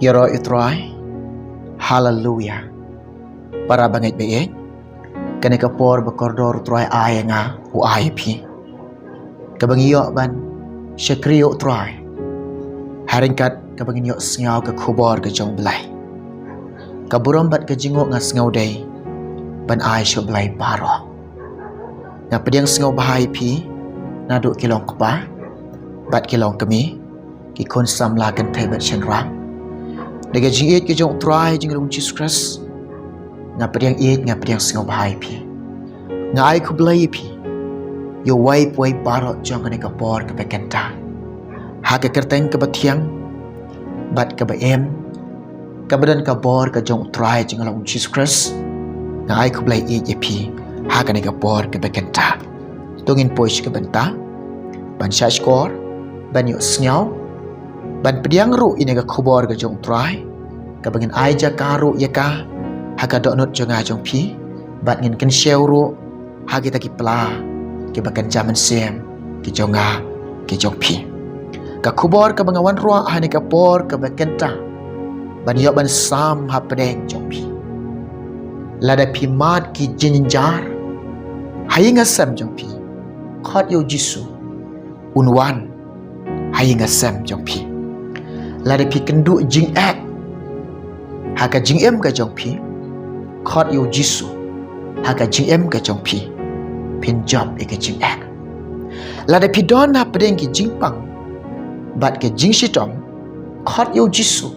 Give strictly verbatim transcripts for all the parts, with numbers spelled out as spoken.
Ïaroh ïa u Trai. Haleluya. Para bangeit baieit, kane ka por ba kordor u Trai ai ïa nga, u ai ïa phi, kaba ngi ïoh ban shakri ïa u Trai ha ryngkat kaba ngin ïoh sngew ka khubor ka jong u Blei. Ka burom bad ka jingnguh nga sngew dei ban ai sha u Blei baroh. Nga pdiang sngewbha ïa phi naduh ki long kpa bad ki long kmie, ki khun samla kynthei bad shynrang. Da ka jingïeit ka jong u Trai jong ngi Lord Jisu Khrist, nga pdiang ïeit, nga pdiang sngewbha ïa phi. Nga ai khublei ïa phi ïa uwei pa uwei baroh jong kane ka por kaba kynta, ha ka kyrteng kaba thiang bad kaba im, kaba don ka bor ka jong u Trai jong ngi Lord Jisu Khrist. Nga ai khublei ïeit ïa phi ha kane ka por kaba kynta. To ngin poi sha ka bynta ban shahshkor, ban ïoh sngew, ban pdiang ruh ïa kane ka khubor ka jong u Trai, kaba ngin ai jaka ruh ïa ka ha ka dohnud jong nga jong phi, bad ngin kynshew ruh ha kita ki pla kiba kynja mynsiem ki jong nga, ki jong phi. Ka khubor kaba nga wanrah ha kane ka por kaba kynta ban ïoh ban sam hapdeng jong phi. Lada phi mad ki jingjynjar ha ïing ha sem jong phi, khot ïa u Jisu, un wan ha ïing ha sem jong phi. Lada phi kynduh jingeh ha ka jingim ka jong phi, khot ïa u Jisu ha ka jingim ka jong phi, phin jop ïa ka jingeh. Lada phi don hapdeng ki jingpang bad ka jingshitom, khot ïa u Jisu.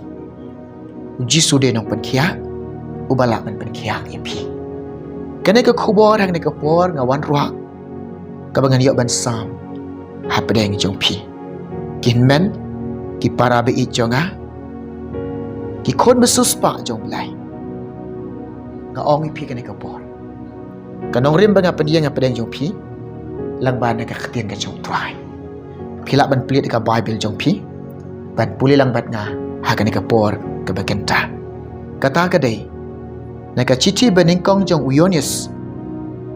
U Jisu dei u nongpynkhiah, uba lah ban pynkhiah ïa phi. Kane ka khubor ha kane ka por nga wanrah, kaba ngan ïoh ban sam hapdeng jong phi, ki hynmen, ki para baieit jong nga, ki khun ba siewspah jong u Blei. Nga ong ïa phi kane ka por, ka nongrim ba nga pynïeng hapdeng jong phi, lyngba na ka ktien ka jong u Trai. Phi lah ban plie da ka Baibl jong phi ban pule lang bad nga ha kane ka por kaba kynta. Kata ka dei na ka shithi banyngkong jong u Ïoannis,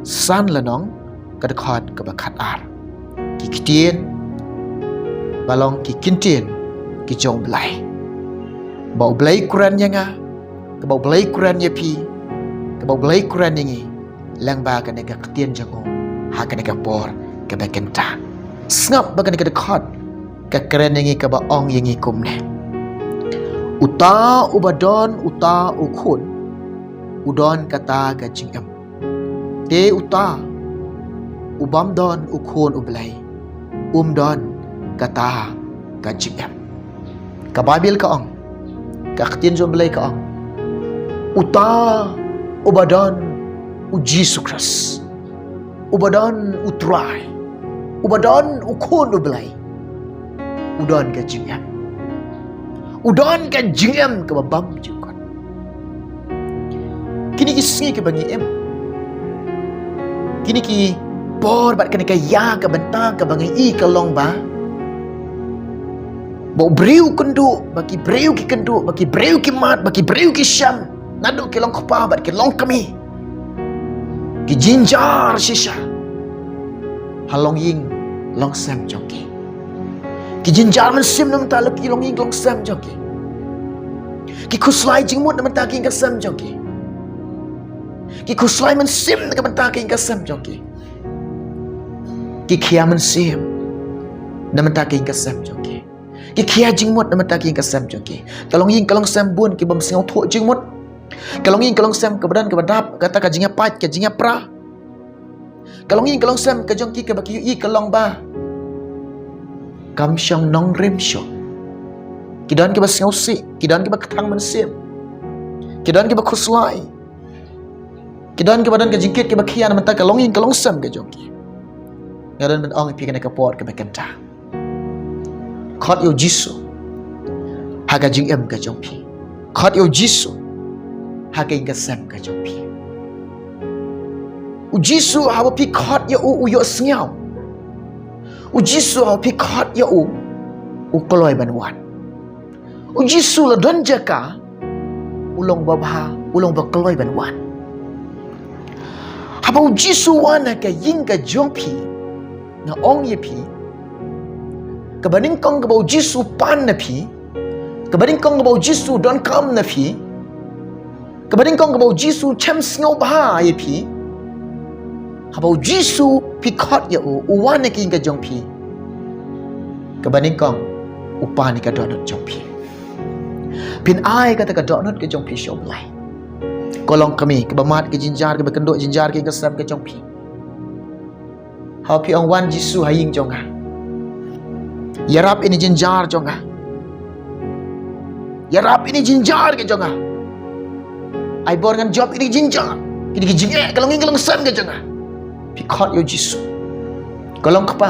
san lynnong, ka dkhot kaba khatar. Ki ktien ba long ki ktien ki jong u Blei, ba u Blei u kren ïa nga, kaba u Blei u kren ïa phi, kaba u Blei u kren ïa ngi, lyngba kane ka ktien jong u ha kane ka por kaba kynta. Sngap ba kane ka dkhot ka kren ïa ngi, kaba ong ïa ngi kumne: Uta uba don uta u Khun, u don kata ka jingim. Te uta u bym don u Khun u Blei, um don kata ka jingim. Ka Baibl ka ong, ka ktien jong u Blei ka ong, uta uba don u Jisu Khrist, uba don u Trai, uba don u Khun u Blei, u don ka jingim. U don ka jingim kaba bymjukut. Kine ki sngi kiba ngi im, kine ki por bad kane ka ïa ka bynta kaba ngi i ka long ba, ba u briew u kynduh, ba ki briew ki kynduh, ba ki briew ki mad, ba ki briew ki shem, naduh ki long kpa bad ki long kmie. Ki jynjar shisha ha longïing longsem jong ki. Ki jynjar mynsiem na bynta ki longïing longsem jong ki. Ki khuslai jingmut na bynta ki ïing ka sem jong ki. Ki khuslai mynsiem na bynta ki ïing ka sem jong ki. Ki khia mynsiem na bynta ki ïing ka sem jong ki. Ki khia jingmut na bynta ki ïing ka sem jong ki. Ka longïing ka longsem bun ki bym sngewthuh jingmut. Ka longïing ka longsem kaba don kaba dap, kata ka jingïapait, ka jingïapra. Ka longïing ka longsem ka jong ki kaba ki ïohi ka long ba kam shong nongrim shuh. Ki don kiba sngewsih, ki don kiba kthang mynsiem, ki don kiba khuslai, ki don kiba don ka jingkit kiba khia na bynta ka longïing ka longsem ka jong ki. Nga don ban ong ïa phi kane ka por kaba kynta, khot ïa u Jisu ha ka jingim ka jong phi. Khot ïa u Jisu ha ka ïing ka sem ka jong phi. U Jisu haba phi khot ïa u, u ïohsngew. U Jisu haba phi khot ïa u, u kloi ban wan. U Jisu la don jaka, u long babha, u long ba kloi ban wan. Haba u Jisu wan ha ka ïing ka jong phi, nga ong ïa phi, Kaba nyngkong kaba u Jisu pan na phi, kaba nyngkong kaba u Jisu donkam na phi, kaba nyngkong kaba u Jisu shem sngewbha ïa phi, haba u Jisu phi khot ïa u, u wan ha ka ïing ka jong phi, kaba nyngkong u pan ïa ka dohnud jong phi. Phin ai kata ka dohnud ka jong phi sha u Blei. Ko longkmie, kaba mad ka jingjynjar, kaba kynduh jingjynjar ka ïing ka sem ka jong phi. Haba phi ong, "Wan Jisu ha ïing jong nga. Ïarap ïa kane ka jingjynjar jong nga. Ïarap ïa kane ka jingjynjar ka jong nga. Ai bor ngan jop ïa kane ka jingjynjar, ïa kane ka jingeh ka long ïing ka long sem ka jong nga." Phi khot ïa u Jisu. Ko longkpa,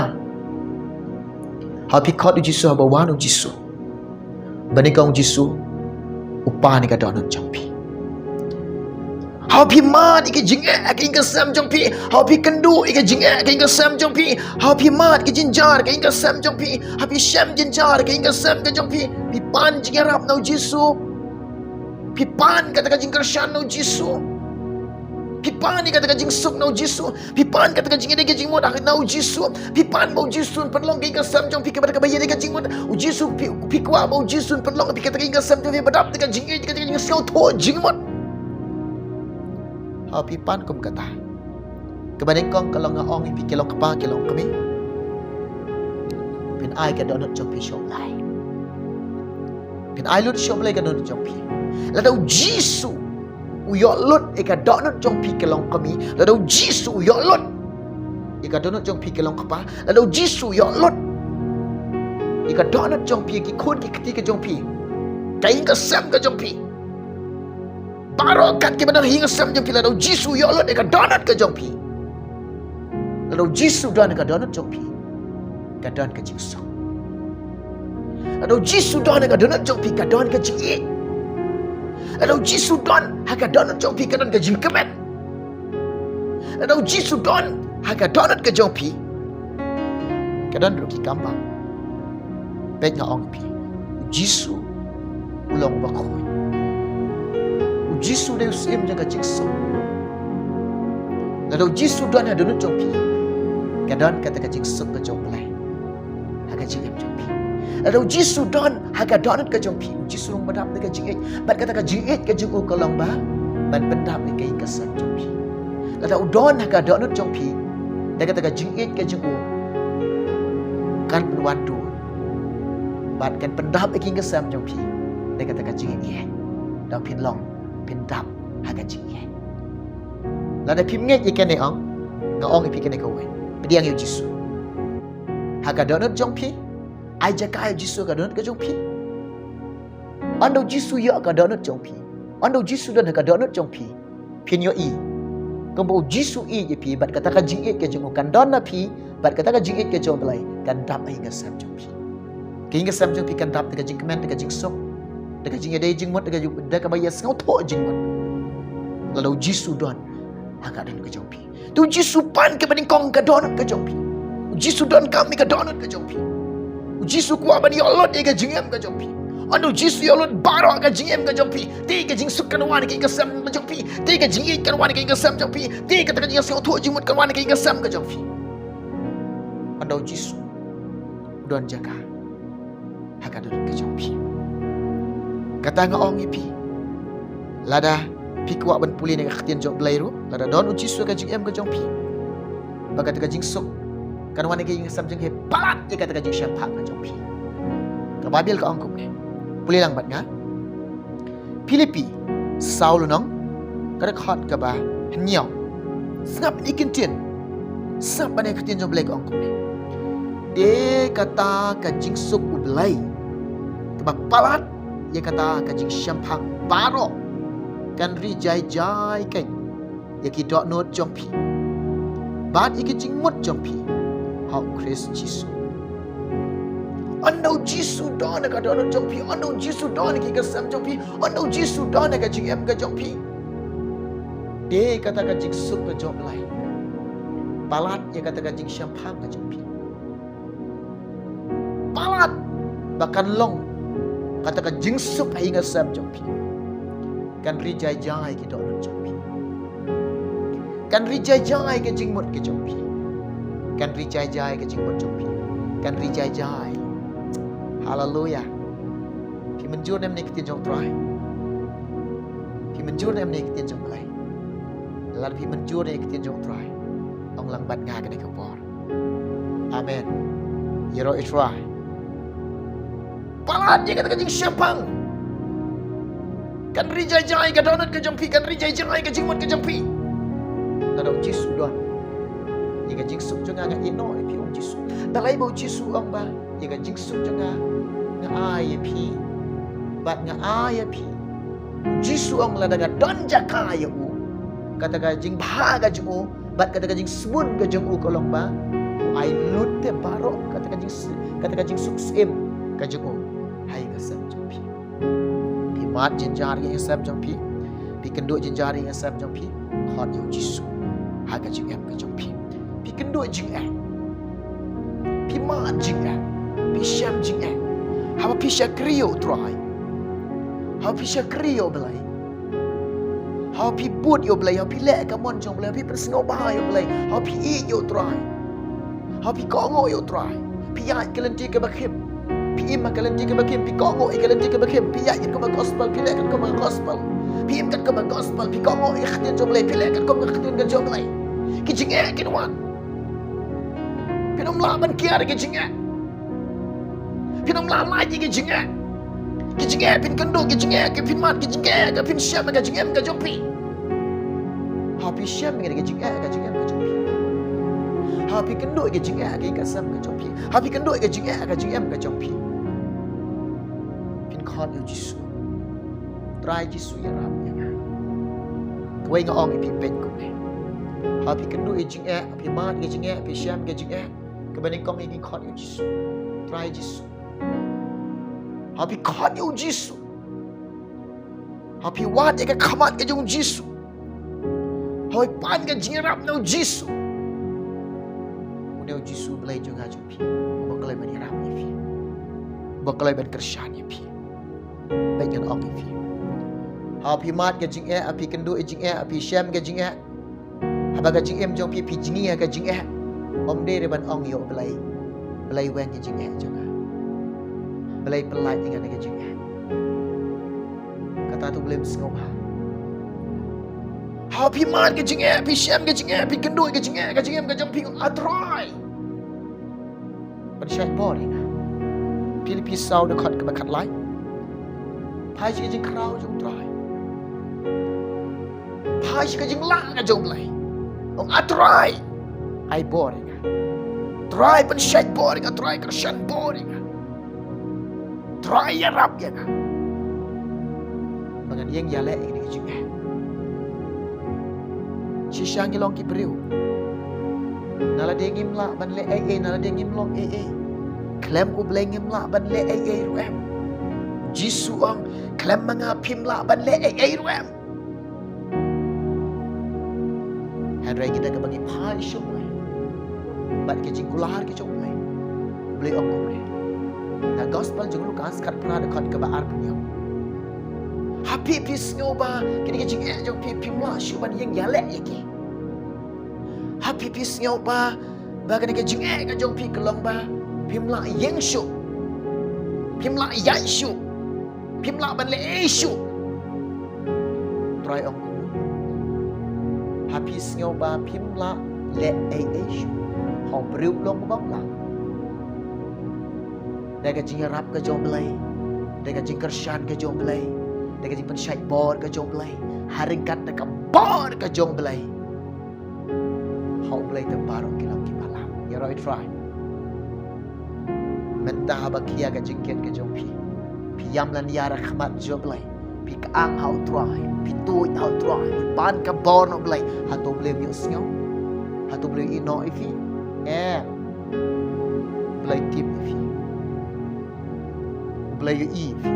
haba phi khot ïa u Jisu, haba wan u Jisu, ba nyngkong u Jisu u pan ïa ka dohnud jong phi. Haba phi mad ïa ka jingeh ha ka ïing ka sem jong phi, haba phi kynduh ïa ka jingeh ha ka ïing ka sem jong phi, haba phi mad ïa ka jingjynjar ha ka ïing ka sem jong phi, haba phi shem jingjynjar ha ka ïing ka sem ka jong phi, phi pan jingïarap na u Jisu. Phi pan kata ka jingkyrshan na u Jisu. Phi pan ïa kata ka jingsuk na u Jisu. Phi pan kata ka jingïadei ka jingmut na u Jisu. Phi pan ba u Jisu un pynlong ka ïing ka sem jong phi kaba, kaba ïadei ka jingmut. U Jisu, phi, phi kwah ba u Jisu un pynlong ïa phi kata ka ïing ka sem jong phi ba dap da ka jingïeit, kata ka jingsngewthuh jingmut. Haba phi pan kum kata, kaba nyngkong ka long, nga ong ïa phi, ko longkpa, ko longkmie, phin ai ka dohnud jong phi sha u Blei. Phin ai lut sha u Blei ka dohnud jong phi. Lada u Jisu u ïoh lut ïa ka dohnud jong phi, ko longkmie, lada u Jisu u ïoh lut ïa ka dohnud jong phi, ko longkpa, lada u Jisu u ïoh lut ïa ka dohnud jong phi, ki khun ki kti ka jong phi, ka ïing ka sem ka jong phi, baroh kat kiba don ha ïing ha sem jong phi, lada u Jisu u ïoh lut ïa ka dohnud ka jong phi, lada u Jisu don ha ka dohnud jong phi, ka don ka jingsuk. Lada u Jisu don ha ka dohnud jong phi, ka don ka jingïeit. Lada u Jisu don ha ka dohnud jong phi, ka don ka jingkmen. Lada u Jisu don ha ka dohnud ka jong phi, ka don ruh ki kambah. Peit, nga ong ïa phi, u Jisu u long bakhuid. U Jisu u dei u syiem jong ka jingsuk. Lada u Jisu don ha dohnud jong phi, ka don kata ka jingsuk ka jong u Blei ha ka jingim jong phi. Lada u Jisu don ha ka dohnud ka jong phi, u Jisu u long ba dap da ka jingïeit. Bad kata ka jingïeit ka jong u ka long ba ban pyndap ïa ka ïing ka sem jong phi. Lada u don ha ka dohnud jong phi, da kata ka jingïeit ka jong u kan pynwan dur bad kan pyndap ïa ka ïing ka sem jong phi da kata ka jingïeit. Da phin long, phin dap ha ka jingïeit. Lada phim ngeit ïa kane, ong, nga ong ïa phi kane kawei, pdiang ïa u Jisu ha ka dohnud jong phi. Ai jaka ïa u Jisu ha ka dohnud ka jong phi. Ynda u Jisu ïoh ha ka dohnud jong phi, ynda u Jisu don ha ka dohnud jong phi, phin ïohi kumba u Jisu u ïeit ïa phi, bad kata ka jingïeit ka jong u kan don na phi, bad kata ka jingïeit ka jong u Blei kan dap ha ka ïing ka sem jong phi. Ka ïing ka sem jong phi kan dap da ka jingkmen, da ka jingsuk, da ka jingïadei jingmut, da ka jing, da kaba ïasngewthuh jingmut. Lada u Jisu don ha ka dohnud ka jong phi. Te u Jisu pan kaba nyngkong ka dohnud ka jong phi. U Jisu donkam ïa ka dohnud ka jong phi. U Jisu kwah ban ïoh lut ïa ka jingim ka jong phi. Ynda u Jisu ïoh lut baroh ka jingim ka jong phi, te ka jingsuk kan wan ha ka ïing ka sem ka jong phi, te ka jingïeit kan wan ha ka ïing ka sem jong phi, te kata ka jingsngewthuh jingmut kan wan ha ka ïing ka sem ka jong phi. Ynda u Jisu u don jaka ha ka dohnud ka jong phi. Kata nga ong ïa phi, lada phi kwah ban pule na ka ktien jong u Blei ruh, lada don u Jisu ha ka jingim ka jong phi, ba kata ka jingsuk kan wan ha ka ïing ka sem jong phi, palat ïa kata ka jingshemphang ka jong phi. Ka Baibl ka ong kumne. Pule lang bad nga. Philippi saw lynnong, ka dkhot kaba hynñiew. Sngap ïa ki ktien. Sngap ïa ki ktien jong u Blei, ka ong kumne. Te kata ka jingsuk u Blei, kaba palat ïa kata ka jingshemphang baroh, kan ri jai jai keiñ ïa ki dohnud jong phi bad ïa ki jingmut jong phi ha u Khrist Jisu. Ynda u Jisu don ha ka dohnud jong phi, ynda u Jisu don ha ka ïing ka sem jong phi, ynda u Jisu don ha ka jingim ka jong phi, te kata ka jingsuk ka jong u Blei palat ïa kata ka jingshemphang ka jong phi. Palat ba kan long kata ka jingsuk ha ïing ha sem jong phi. Kan ri jai jai ki dohnud jong phi. Kan ri jai jai ka jingmut ka jong phi. Kan ri jai jai ka jingmut jong phi. Kan ri jai jai Haleluya. Phi mynjur ne em ïa ka ktien jong U Trai? Phi mynjur ne em ïa ka ktien jong U Blei? Lada phi mynjur ïa ka ktien jong U Trai, ong lang bad nga kane ka por. Amen. Ïaroh ïa U Trai. Palat ïa kata ka jingshemphang. Kan ri jai jai ka dohnud ka jong phi, kan ri jai jai ka jingmut ka jong phi. Lada U Jisu u don, ïa ka jingsuk jong nga nga ïehnoh ïa phi, ong U Jisu. Balei ba U Jisu u ong ba ïa ka jingsuk jong nga nga ai ïa phi, bad nga ai ïa phi? U Jisu u ong lada ka don jaka ïa u, kata ka jingbha ka jong u bad kata ka jingsbun ka jong u ka long ba u ai lut te baroh kata ka jings-, kata ka jingsuk syiem ka jong u ha ïing ha sem jong phi. Phi mad jynjar ïa ïing ha sem jong phi, phi kynduh jynjar ïa ïing ha sem jong phi, khot ïa U Jisu ha ka jingim ka jong phi. Phi kynduh jingeh, phi mad jingeh, phi shem jingeh, haba phi shakri ïa U Trai, haba phi shakri ïa U Blei, haba phi bud ïa U Blei, haba phi leh ka mon jong U Blei, haba phi pynsngewbha ïa U Blei, haba phi ïeit ïa U Trai, haba phi kohnguh ïa U Trai, phi ïaid ka lynti kaba khim, phi im ha ka lynti kaba khim, phi kohnguh ïa ka lynti kaba khim, phi ïaid katkum ka gospel, phi leh katkum ka gospel, phi im katkum ka gospel, phi kohnguh ïa ka ktien jong U Blei, phi leh katkum ka ktien ka jong U Blei. Ki jingeh kin wan. Phin ym lah ban kiar ïa ki jingeh. Phin ym lah lait ïa ki jingeh. Ki jingeh phin kynduh, ki jingeh ki phin mad, ki jingeh ki phin shem ha ka jingim ka jong phi. Haba phi shem ïa ki jingeh ha ka jingim ka jong phi, haba phi kynduh ïa ki jingeh ha ka ïing ka sem ka jong phi, haba phi kynduh ïa ki jingeh ha ka jingim ka jong phi, phin khot ïa U Jisu. Trai Jisu, ïarap ïa nga. Kawei nga ong ïa phi, peit kumne. Haba phi kynduh ïa ki jingeh, phi mad ïa ki jingeh, phi shem ïa ki jingeh, kaba nyngkong ïa ngi khot ïa U Jisu. Trai Jisu. Haba phi khot ïa U Jisu, haba phi wad ïa ka khmat ka jong U Jisu, haba phi pan ka jingïarap na U Jisu, une U Jisu U Blei jong nga jong phi uba kloi ban ïarap ïa phi, uba kloi ban kyrshan ïa phi. Peit, ngan ong ïa phi. Haba phi mad ka jingeh, haba phi kynduh ïa ka jingeh, haba phi shem ka jingeh, haba ka jingim jong phi, phi jngi ha ka jingeh, ym dei ruh ban ong ïa U Blei, Blei, weng ïa ka jingeh jong nga, Blei, pyllait ïa nga na ka jingeh. Kata to U Blei um sngewbha. Haba phi mad ka jingeh, phi shem ka jingeh, phi kynduh ïa ka jingeh ha ka jingim ka jong phi, ong, A Trai, pynshait bor ïa nga. Philippi saw, dkhot kaba khatlai. Phai sha ka jingkhraw jong U Trai, phai sha ka jinglah ka jong U Blei. Ong, A Trai, ai bor ïa nga. Trai, pynshait bor ïa nga. Trai, kyrshan bor ïa nga. Trai, ïarap ïa nga ba ngan ïeng ïaleh ïa kine ki jingeh. Shisha ngi long ki briew, na lade ngim lah ban leh ei ei, na lade ngim long ei ei, khlem U Blei ngim lah ban leh ei ei ruh em. Jisu ong, khlem ma nga phim lah ban leh ei ei ruh em. Hynrei ki da kaba ngi phai sha U Blei bad ki jingkular ki jong U Blei, U Blei ong kumne. Na gospel jong u Lukas khatphra, dkhot kaba arphew hynñiew. Ha phi, phi sngew ba kine ki jingeh jong phi phim lah shuh ban ïeng ïaleh ïa ki? Ha phi, phi sngew ba, ba kane ka jingeh ka jong phi ka long ba phim lah ïeng shuh, phim lah ïaid shuh, phim lah ban leh ei shuh? Trai ong kumne. Ha phi sngew ba phim lah leh ei ei shuh, ha u briew long u bym lah. Da ka jingïarap ka jong U Blei, da ka jingkyrshan ka jong U Blei, da ka jingpynshait bor ka jong U Blei, ha ryngkat da ka bor ka jong U Blei, ha U Blei te baroh ki long kiba lah. Ïaroh ïa U Trai. Mynta haba khia ka jingkit ka jong phi, phi ïam lynñiar ha khmat jong U Blei, phi kyang ha U Trai, phi tuid ha U Trai, phi pan ka bor na U Blei, hato U Blei um ïohsngew? Hato U Blei u ïehnoh ïa phi? Em. U Blei u tip ïa phi. U Blei u ïohi ïa phi.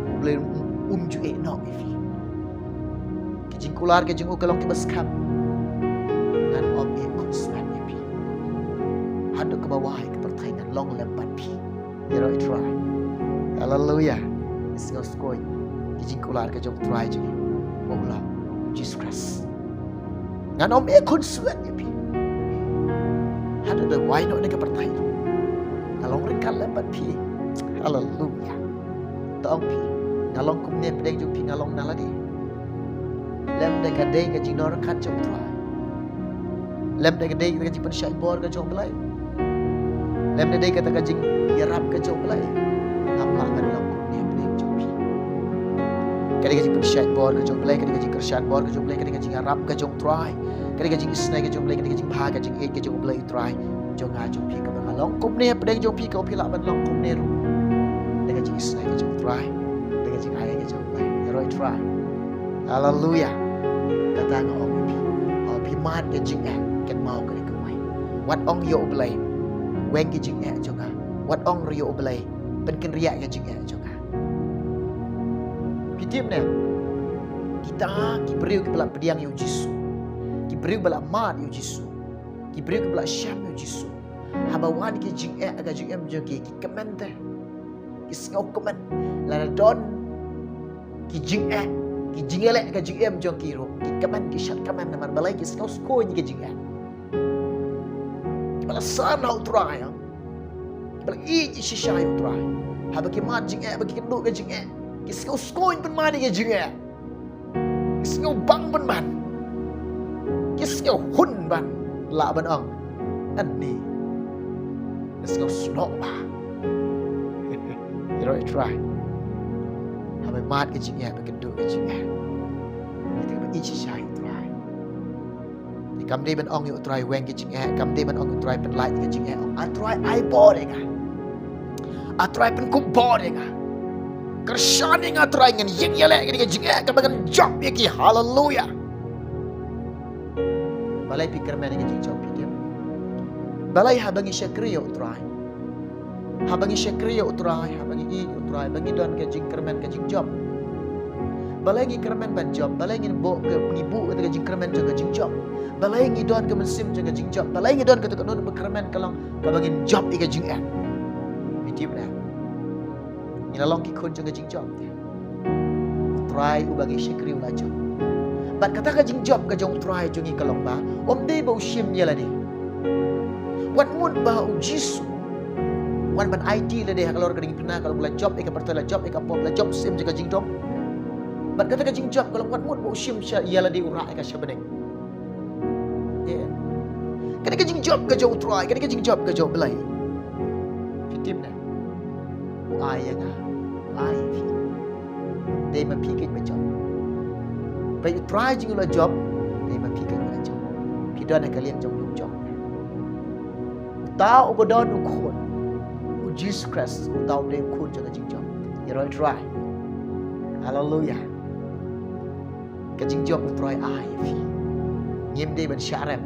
U Blei um, um ju ïehnoh ïa phi. Ki jingkular ki jong u ka long kiba skhem. Ngan ym ïeh khunswet ïa phi. Haduh kaba wai ka pyrthei ngan long lem bad phi. Ïaroh ïa U Trai. Haleluya. Ngi sngewskuh ki jingkular ki jong U Trai jong ngi, ba u long U Jisu Khrist. Ngan ym ïeh khunswet ïa phi. Haduh da wai noh na ka pyrthei, ngan long ryngkat lem bad phi. Haleluya. To ong phi, nga long kumne pdeng jong phi, nga long na lade? Lymda ka dei ka jingdonkam jong U Trai? Lymda ka dei ka jingpynshait bor ka jong U Blei? Lymda dei kata ka jingïarap ka jong U Blei? Ngam lah ban long kumne pdeng jong phi. Ka dei ka jingpynshait bor ka jong U Blei, ka dei ka jingkyrshan bor ka jong U Blei, ka dei ka jingïarap ka jong U Trai, ka dei ka jingisynei ka jong U Blei, ka dei ka jingbha, ka jingïeit ka jong U Blei U Trai jong nga jong phi, kaba nga long kumne pdeng jong phi, ka phi lah ban long kumne ruh. Da ka jingisynei ka jong U Trai, da ka jingai ka jong U Blei. Ïaroh ïa U Trai. Haleluya. Kata nga ong ïa phi, haba phi mad ka jingeh, kynmaw kane kawei. Wat ong ïa U Blei, weng ka jingeh jong nga. Wat ong ruh ïa U Blei, pynkynriah ka jingeh jong nga. Phi tip ne, kita ki briew kiba la pdiang ïa U Jisu, ki briew ba la mad ïa U Jisu, ki briew kiba la shem ïa U Jisu, haba wan ki jingeh ha ka jingim jong ki, ki kmen te, ki sngew kmen. Lada don ki jingeh, ki jingeh ha ka jingim jong ki ruh, ki kmen, ki shad kmen, namar balei? Ki sngew skhem ïa ka jingeh. Kiba la san ha U Trai, ha, kiba la ïeit shisha ïa U Trai, haba ki mad jingeh, haba ki kynduh ka jingeh, ki sngew skhem pynmad ïa ka jingeh. Ki sngew bang pynmad, ki sngew hun ban, lah ban ong, ani, ki sngew snoh bha. Ïaroh ïa U Trai. Haba mad ka jingeh, ba kynduh ka jingeh, ïa kaba ïeit shisha ïa U Trai. Te kam dei ban ong ïa U Trai weng ka jingeh, kam dei ban ong ïa U Trai pynlait ka jingeh. Ong, A Trai, ai bor ïa nga. A Trai, pynkup bor ïa nga. Kyrshan ïa nga Trai, ngan ïeng ïaleh ïa ka jingeh kaba ngan jop ïa ki. Haleluya. Balei phi kyrmen ïa ka jingjop, phi tip? Balei haba ngi shakri ïa U Trai, haba ngi shakri ïa U Trai, haba ngi ïeit ïa U Trai, ba ngi don ka jingkyrmen ka jingjop? Balei ngi kyrmen ban jop? Balei ngi buh ka, ngi buh ka jingkyrmen jong ka jingjop? Balei ngi don ka mynsiem jong ka jingjop? Balei ngi don kata ka nud ba kyrmen ka long kaba ngin jop ïa ka jingeh? Phi tip ne, ngi la long ki khun jong ka jingjop te. U Trai uba ngi shakri u la jop. Bad kata ka jingjop ka jong U Trai jong ngi ka long ba um dei ba u shim ïa lade. Wat mut ba U Jisu u wan ban aiti lade halor ka diengphna, ka long la jop ïa ka pyrthei, la jop ïa ka pop, la jop u syiem jong ka jingdum. Bad kata ka jingjop ka long wat mut ba u shim sha ïa lade, u rah ïa ka sha bneng. Ïa. Kane ka jingjop ka jong U Trai, kane ka jingjop ka jong U Blei, phi tip ne, u ai ïa nga, u ai ïa phi. Dei ma phi keiñ ba jop. Peit, U Trai jong ngi u la jop, dei ma phi keiñ ba la jop. Phi don ha ka liang jong u jop. Uta uba don u khun, U Jisu Khrist, uta u dei u khun jong ka jingjop. Ïaroh ïa U Trai. Haleluya. Ka jingjop U Trai ai ïa phi. Ngim dei ban shah rem.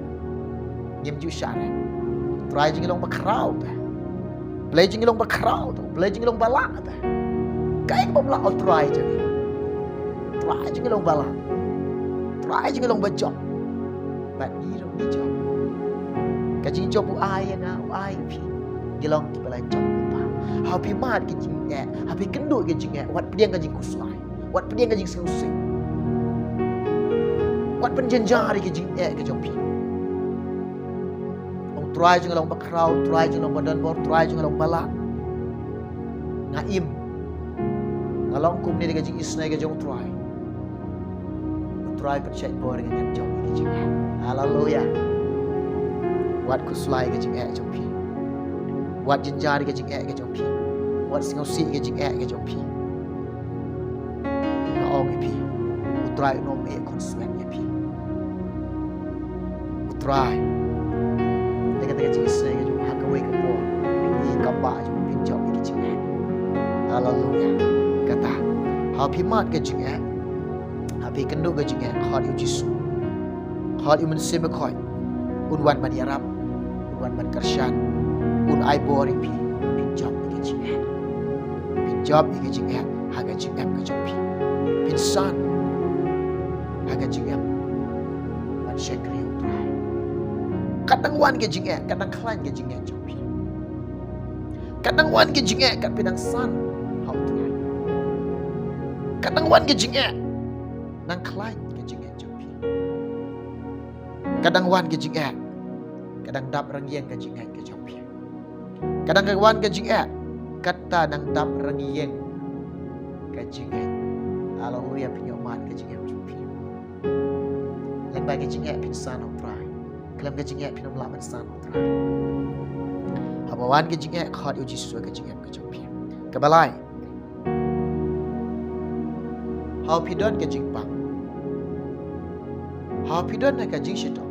Ngim ju shah rem. U Trai jong ngi long ba khraw te. Blei jong ngi long ba khraw te. Blei jong ngi long ba lah te. Kaei kaba ym lah U Trai jong ngi? U Trai jong ngi long ba lah. U Trai jong ngi long ba jop. Bad ngi ruh ngi jop. Ka jingjop u ai ïa nga, u ai ïa phi. Ngi long kiba la jop, Kpa. Haba phi mad ka jingeh, haba phi kynduh ka jingeh, wat pdiang ka jingkhuslai, wat pdiang ka jingsngewsih, wat pynjynjar ïa ka jingeh ka jong phi. Ong, U Trai jong nga long ba khraw, U Trai jong nga long ba donbor, U Trai jong nga long ba lah. Nga im, nga long kumne da ka jingisynei ka jong U Trai. U Trai pynshait bor ïa nga, ngan jop ïa ka jingeh. Haleluya. Wat khuslai ïa ka jingeh jong phi. Wat jynjar ïa ka jingeh ka jong phi. Wat sngewsih ïa ka jingeh ka jong phi. Nga ong ïa phi, U Trai un ym ïeh khunswet ïa phi. U Trai, da kata ka jingisynei ka jong u, ha kawei ka por phin ïohi kam ba jong u, phin jop ïa ka jingeh. Haleluya. Kata, haba phi mad ka jingeh, haba phi kynduh ka jingeh, khot ïa U Jisu, khot ïa U Mynsiem Bakhuid. Un wan ban ïarap, un wan ban kyrshan, un ai bor ïa phi. Phin jop ïa ka jingeh. Phin jop ïa ka jingeh ha ka jingim ka jong phi. Phin san ha ka jingim ban shakri ïa U Trai. Kat nang wan ka jingeh, kat nang khlaiñ ka jingeh jong phi. Kat nang wan ka jingeh, kat phi nang san ha U Trai. Kat nang wan ka jingeh, nang khlaiñ ka jingeh jong phi. Kat nang wan ka jingeh, kat nang dap rangïeng ka jingngeit ka jong phi. Kat nang wan ka jingeh, Kata nang dap rang ïeng ka jingeh. Haleluya, phin ïoh mad ka jingeh jong phi. Lem bad ka jingeh phin san ha u Trai. Khlem ka jingeh phin ym lah ban san ha u Trai. Haba wan ka jingeh, khot ïa u Jisu ka jingeh ka jong phi. Kaba lai. Haba phi don ka jingpang, haba phi don ka jingshitom,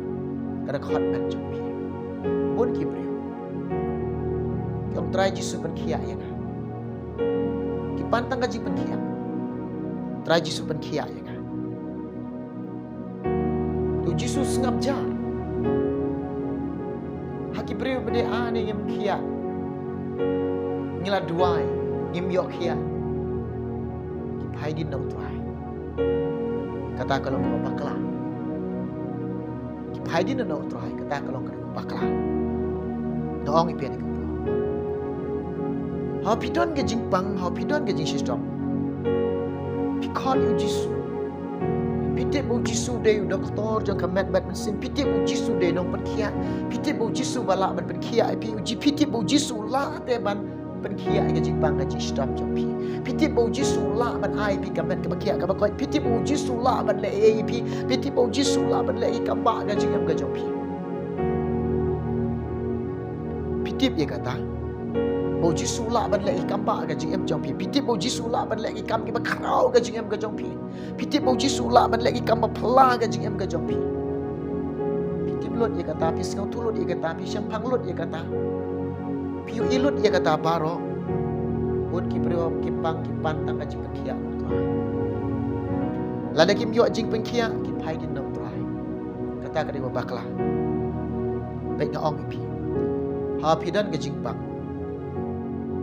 ka dei khot met jong phi. Bun ki briew ki ong, Trai Jisu pynkhiah ïa nga. Ki pan tang ka jingpynkhiah. Trai Jisu pynkhiah ïa nga. Te u Jisu sngap jar. Ha ki briew ba dei, ani ngim khiah, ngi la duwai, ngim ïoh khiah. Ki phai dien na u Trai. Kata ka long kaba bakla. Ki phai dien na u Trai, kata ka long kaba bakla. Nga ong ïa phi ha kane ka por, haba phi don ka jingpang, haba phi don ka jingshitom, phi khot ïa u Jisu. Phi tip ba u Jisu dei u doktor jong ka met bad mynsiem. Phi tip ba u Jisu dei u nongpynkhiah. Phi tip ba u Jisu u lah ban pynkhiah ïa phi. U Ji-, phi tip ba u Jisu u lah te ban pynkhiah ïa ka jingpang ka jingshitom jong phi. Phi tip ba u Jisu u lah ban ai ïa phi ka met kaba khiah kaba koit. Phi tip ba u Jisu u lah ban leh ei ei ïa phi. Phi tip ba u Jisu u lah ban leh ei ei kam bah ka jingim ka jong phi. Phi tip ïa kata, ba u Jisu u lah ban leh ei ei kam bah ka jingim jong phi. Phi tip ba u Jisu u lah ban leh ei ei kam kiba khraw ka jingim ka jong phi. Phi tip ba u Jisu u lah ban leh ei ei kam ba phylla ka jingim ka jong phi. Phi tip lut ïa kata, phi sngewthuh lut ïa kata, phi shemphang lut ïa kata, phi ïohi lut ïa kata baroh. Bun ki briew ki pang, ki pan tang ka jingpynkhiah na u Trai. Lada kim ïoh jingpynkhiah, ki phai dien na u Trai. Kata ka dei kaba bakla. Bad nga ong ïa phi, haba phi don ka jingpang,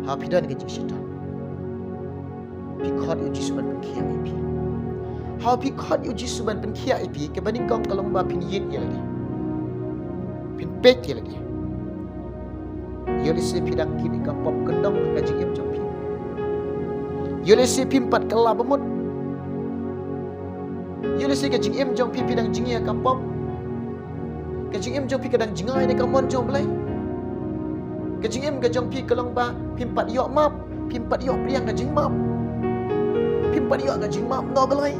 haba phi don ka jingshitom, phi khot ïa u Jisu ban pynkhiah ïa phi. Haba phi khot ïa u Jisu ban pynkhiah ïa phi, kaba nyngkong ka long ba phin ïeit ïa lade. Phin peit ïa lade. Ïoh lehse phi dang kit ïa ka pop kyndong ha ka jingim jong phi. Ïoh lehse phim pat kylla ba mut. Ïoh lehse ka jingim jong phi, phi dang jngai ha ka pop. Ka jingim jong phi ka dang jngai na ka mon jong U Blei. Ka jingim ka jong phi ka long ba phim pat ïoh map, phim pat ïoh pdiang ka jingmap. Phim pat ïoh ka jingmap na U Blei.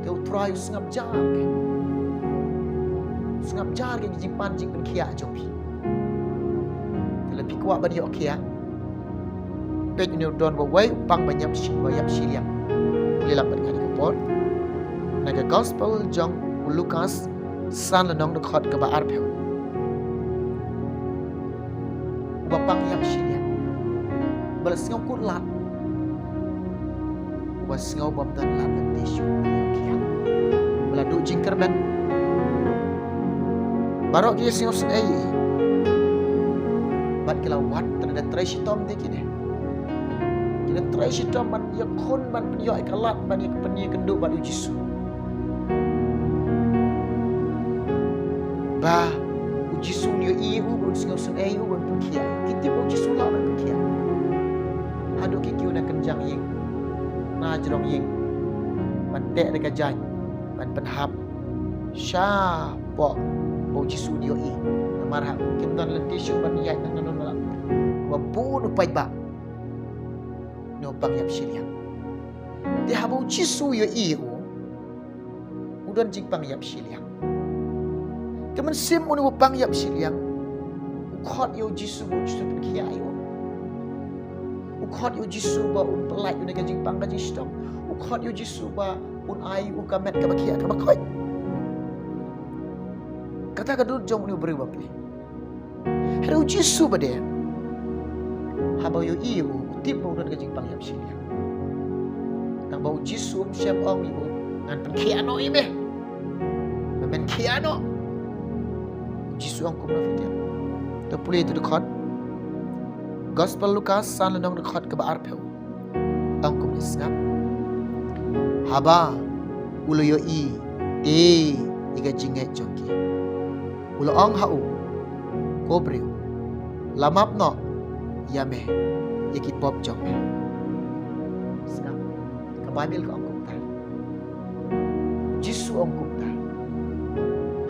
Te U Trai u sngap jar ka, u sngap jar ka jingpan jingpynkhiah jong phi. Te lada phi kwah ban ïoh khiah, peit, une u don uwei u pang ba ïap shi, ba ïap shiliang. Pule lang bad nga ha kane ka por na ka Gospel jong u Lukas, san lynnong, dkhot kaba arphew. Uba pang ïap shiliang, uba la sngew kut lad, uba sngew bym don lad lynti shuh ban ïoh khiah, uba la duh jingkyrmen. Baroh ki sngew sngewsynei bad ki la wad, te da trei shitom te ki dei, ki da trei shitom ban ïakhun, ban pynïoh ïa ka lad, ban ïa pynïakynduh bad U Jisu. Ba U Jisu un ïohi ïa u, ba un sngewsynei ïa u, ba un pynkhiah. Ki tip ba U Jisu u lah ban pynkhiah. Haduh ki kiew na kynjang ïing, na jrong ïing, ban teh da ka jaiñ, ban pynhap shapoh ba U Jisu un ïohi. Namar ha kim don lynti shuh ban ïaid na nonong, ba bun u paidbah. Une u pang ïap shiliang. Te haba U Jisu u ïohi ïa u, u don jingpang ïap shiliang. Te mynsiem une u pang ïap shiliang u khot ïa U Jisu ba U Jisu un pynkhiah ïa u. U khot ïa U Jisu ba un pyllait ïa une ka jingpang ka jingshitom. U khot ïa U Jisu ba un ai ïa u ka met kaba khiah kaba koit. Kata ka dur jong une u briew bapli. Hynrei U Jisu ba dei, haba u ïohi ïa u, u tip ba u don ka jingpang ïap shiliang. Tang ba U Jisu um shym ong ïa u, ngan pynkhiah noh ïa me, me men khiah noh. U Jisu u ong kumno, phi tip? To pule ïa u dkhot, Gospel Lukas, san lynnong, dkhot kaba arphew. Ong kumne, sngap. Haba u la ïohi te ïa ka jingngeit jong ki, u la ong ha u, ko briew, la map noh ïa me ïa ki pop jong me. Sngap, ka Baibl ka ong kumta. Jisu ong kumta.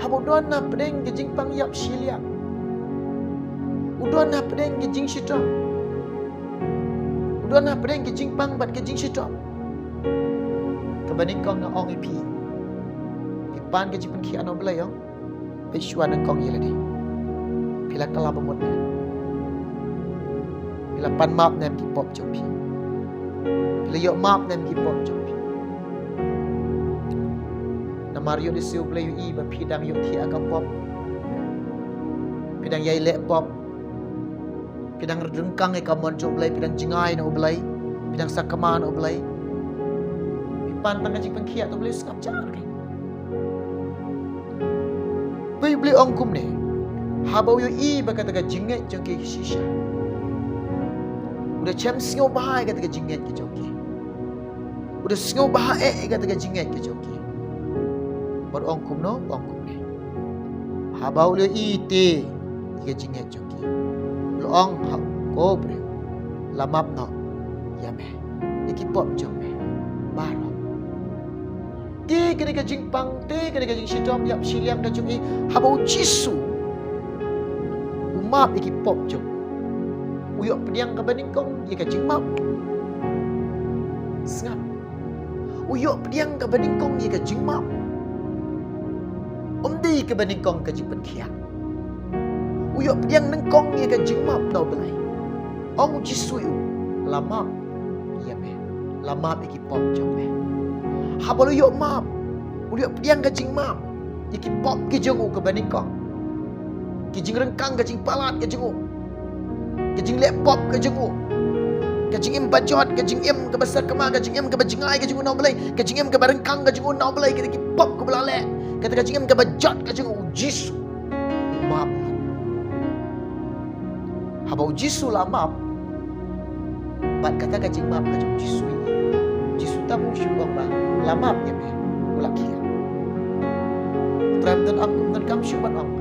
Haba u don na pdeng ka jingpang ïap shiliang, u U don hapdeng ka jingshitom. U don hapdeng ka jingpang bad ka jingshitom. Kaba nyngkong nga ong ïa phi, phi pan ka jingpynkhiah na U Blei, ong, peit shuwa nyngkong ïa lade. Phi la kylla ba mut ne? Phi la pan map ne em ki pop jong phi? Phi la ïoh map ne em ki pop jong phi? Namar ïoh lehse U Blei u ïohi ba phi dang ïohthiah ha ka pop. Phi dang ïai leh pop. Phi dang ryngkang ïa ka mon jong U Blei, phi dang jngai na U Blei, phi dang sakma na U Blei. Phi pan tang ka jingpynkhiah, to U Blei u sngap jar kein. Peit U Blei u ong kumne, haba u ïohi ba kata ka jingngeit jong ki ka shisha, u da shem sngewbha ïa kata ka jingngeit ka jong ki. U da sngewbha eh ïa kata ka jingngeit ka jong ki. Bad u ong kumno? U ong kumne, haba u la ïohi te ïa ka jingngeit jong ki, u la ong ha u, ko briew, la map noh ïa me ïa ki pop jong me baroh. Te kane ka jingpang, te kane ka jingshitom ïap shiliang ka jong i, haba U Jisu u map ïa ki pop jong u, u ïoh pdiang kaba nyngkong ïa ka jingmap. Sngap. U ïoh pdiang kaba nyngkong ïa ka jingmap. Um dei kaba nyngkong ka jingpynkhiah. U ïoh pdiang nyngkong ïa ka jingmap na U Blei. Ong U Jisu ïa u, la map ïa me, la map ïa ki pop jong me. Haba u la ïoh map, u la ïoh pdiang ka jingmap ïa ki pop ki jong u kaba nyngkong, ki jingryngkang, ka jingpalat ka jong u, ka jingleh pop ka jong u, ka jingim bajot, ka jingim kaba sakma, ka jingim kaba jngai ka jong u na U Blei, ka jingim kaba ryngkang ka jong u na U Blei, kata ki pop kaba la leh, kata ka jingim kaba jot ka jong u, U Jisu u map. Haba U Jisu la map, bad kata ka jingmap ka jong U Jisu, U Jisu tam u shu ong ba la map ïa me, u la khiah. U Trai um don, um don kam shuh ban ong,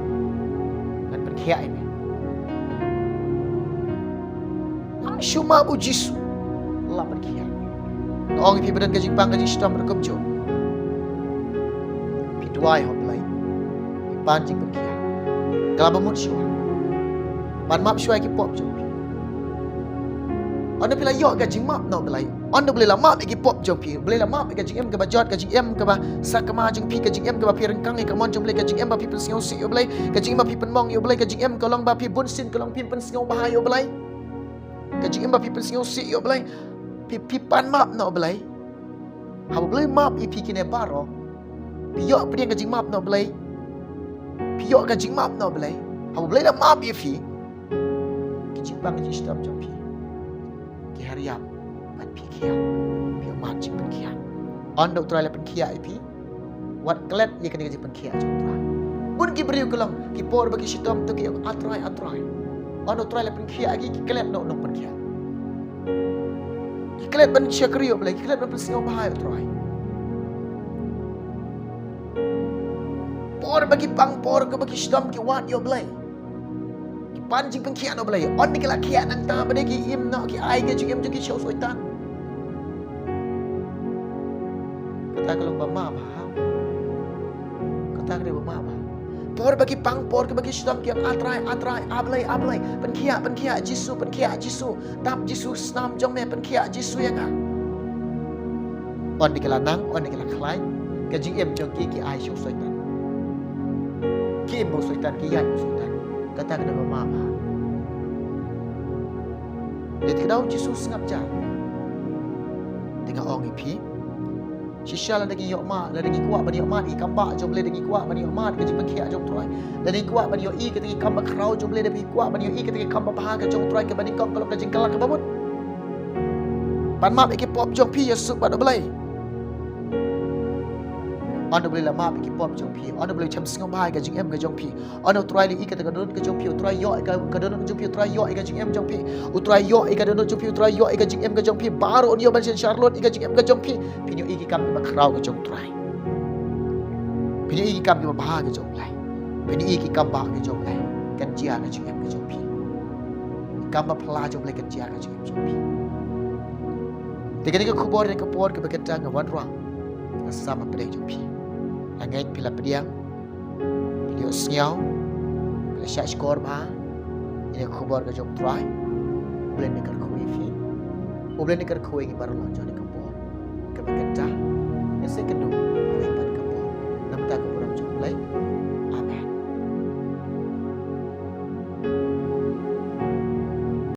ngan pynkhiah ïa me. Ym shu map U Jisu, la pynkhiah. Nga ong ïa phi ba don ka jingpang ka jingshitom ruh kumjuh. Phi duwai ha U Blei, phi pan jingpynkhiah. Kylla ba mut shuwa. Pan map shuwa ïa ki pop jong phi. Ynda phi la ïoh ka jingmap na U Blei, ynda U Blei la map ïa ki pop jong phi, U Blei la map ïa ka jingim kaba jot, ka jingim kaba sakma jong phi, ka jingim kaba phi ryngkang ïa ka mon jong U Blei, ka jingim ba phi pynsngewsih ïa U Blei, ka jingim ba phi pynmong ïa U Blei, ka jingim ka long ba phi bunsien ka long phi pynsngewbha ïa U Blei, ka jingim ba phi pynsngewsih ïa U Blei. Phi, phi pan map na U Blei. Haba U Blei map ïa phi kine baroh, phi ïoh pdiang ka jingmap na U Blei. Phi ïoh ka jingmap na U Blei. Haba U Blei la map ïa phi, ki jingpang ki jingshitom jong phi ki hap ïap bad phi khiah. Phi ïoh mad jingpynkhiah. Ynda U Trai la pynkhiah ïa phi, wat klet ïa kane ka jingpynkhiah jong U Trai. Bun ki briew ka long, ki por ba ki shitom to ki ong, A Trai, A Trai. Ynda U Trai la pynkhiah ïa ki, ki klet noh u nongpynkhiah. Ki klet ban shakri ïa U Blei, ki klet ban pynsngewbha ïa U Trai. Por ba ki pang, por kaba ki shitom, ki wad ïa U Blei, ki pan jingpynkhiah na U Blei. Ynda ki la khiah nangta, ba dei ki im noh, ki ai ka jingim jong ki sha u Soitan. Kata ka long ba map ha. Kata ka dei ba map ha. Por ba ki pang, por kaba ki shitom, ki ong, A Trai, A Trai, A Blei, A Blei, pynkhiah, pynkhiah Jisu, pynkhiah Jisu. Dap Jisu snam jong me, pynkhiah Jisu ïa nga. Ynda ki la nang, ynda ki la khlaiñ, ka jingim jong ki, ki ai sha u Soitan. Ki im bad u Soitan, ki ïaid bad u Soitan. Kata ka dei ba map ha. Dei te ka daw Jisu sngap jar. Te nga ong ïa phi, shisha lada ngi ïoh mad, lada ngi kwah ban ïoh mad ïa ki kam bah jong U Blei, lada ngi kwah ban ïoh mad ïa ka jingpynkhiah jong U Trai, lada ngi kwah ban ïoh ïa kata ki kam ba khraw jong U Blei, lada ngi kwah ban ïoh ïa kata ki kam ba bha ka jong U Trai, kaba nyngkong ka long ka jingkylla kaba mut. Pan map ïa ki pop jong phi, ïasuk bad U Blei. Ynda U Blei la map ïa ki pop jong phi, ynda U Blei u shem sngewbha ïa ka jingim ka jong phi, ynda U Trai u la ïohi kata ka dohnud ka jong phi, U Trai u ïohi ka, ka dohnud ka jong phi, U Trai u ïohi ka jingim jong phi, U Trai u ïohi ka dohnud jong phi, U Trai u ïohi ka jingim ka jong phi, baroh un ïoh ban synshar lut ïa ka jingim ka jong phi. Phin ïohi ki kam kiba khraw ka jong U Trai. Phin ïohi ki kam kiba bha ka jong U Blei. Phin ïohi ki kam bah ka jong U Blei kan jia ka jingim ka jong phi. Ki kam ba phylla jong U Blei kan jia ka jingim jong phi. Te kane ka khubor, kane ka por kaba kynta nga wanrah, nga sam hapdeng jong phi. Nga ngeit phi la pdiang, phi la ïohsngew, phi la shahshkor bha, ïa ka khubor ka jong U Trai. U Blei un kyrkhu ïa phi. U Blei un kyrkhu ïa ngi baroh la jong kane ka por. Kaba kynta, ngin sa ïakynduh